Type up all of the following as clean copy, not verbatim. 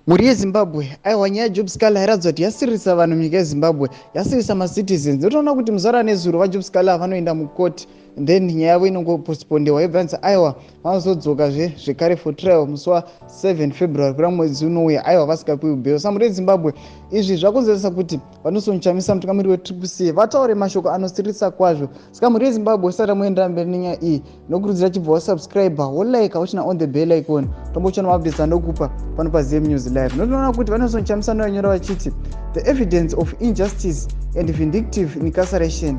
Mhuri yeZimbabwe, aiwa, nyaya yaJob Sikhala yaratidza kuti yasiririsa vanhu munyika yeZimbabwe, yasiririsa macitizens. Ndotoona kuti muzuva ranezuro vaJob Sikhala vanoenda mukoti, then nyaya yavo inongopostpondewa, yobva yanzi aiwa, vanozodzokazve zvekare for trial musi wa7 February, kura mwedzi unouya, aiwa, vasingapiwi bail. Sa mhuri yeZimbabwe, izvi zvakonzeresa kuti vaNelson Chamisa, mutungamiri weTriple C, vataure mashoko anosiririsa kwazvo. Saka mhuri yeZimbabwe, usati amuendera mberi nenyaya iyi, nokurudzira chibva wasubscribe, wolike, uchina on the bell icon, tombochona maupdates anokupa pano paZM News Live. Notoona kuti vaNelson Chamisa noyanyora vachiti, "The evidence of injustice and vindictive incarceration: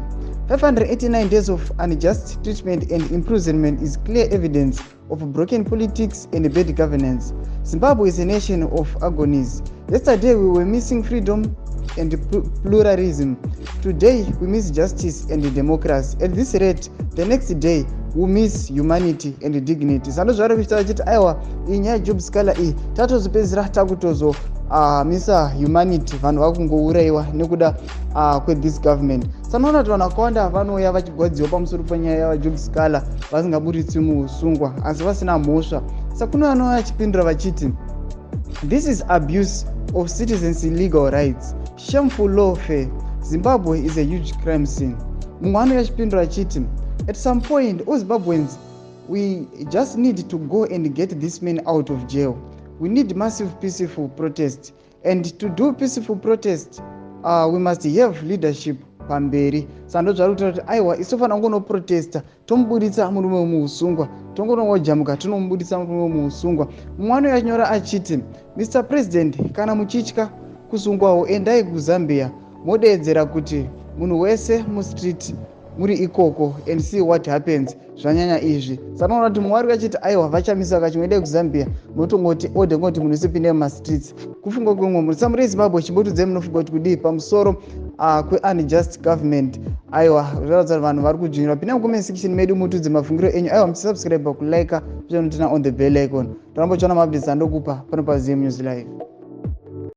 589 days of unjust treatment and imprisonment is clear evidence of broken politics and bad governance. Zimbabwe is a nation of agonies. Yesterday we were missing freedom and pluralism. Today we miss justice and democracy. At this rate, the next day we miss humanity and dignity." Sando zvari kuchitaura chiti aiwa, iyi nyaya yeJob Sikhala iyi tatozopedzisira takutozo misa humanity, vanhu vakungourayiwa nekuda kwethis government. Sanoona kuti vanhu vakawanda vanouya vachigwadziwa pamusoro penyaya yavaJob Sikhala vasingaburitsi muusungwa asi vasina mhosva. Saka kune vanouya vachipindura vachiti, "This is abuse of citizens' legal rights, shameful lawfare. Zimbabwe is a huge crime scene." Mumwe anouya achipindura achiti, "At some point, all Zimbabweans, we just need to go and get this man out of jail. We need massive peaceful protest, and to do peaceful protest, we must have leadership pamberi." Sando zvari kutaura kuti aiwa, isu tofanira kungonoprotesta, tomuburitsa murume muusungwa, tongonongojamuka, tonomubuditsa murume muusungwa. Mumwe anouya achinyora achiti, "Mr President, kana muchitya kusungwawo, endai kuZambia, modeedzera kuti munhu wese mustreet muri ikoko and see what happens. Zvanyanya izvi." Saka kuti mumwe ari kachiti aiwa, vaChamisa kachimwendei kuZambia, munotongoti ode ngoti munhu usipinde mumastreets. Kufunga kwemwe munhu. Samuri yeZimbabwe, chimbotudzai munofunga kuti kudii pamusoro kweunjust government? Aiwa, zvaratidza kuti vanhu vari kudzvinyirwa. Pinda mucomment section medu, mutudze mafungiro enyu. Aiwa, muchisubscribe, kulike, muchanotina on the bell icon, torambochiona maupdates andokupa pano paZM News Live.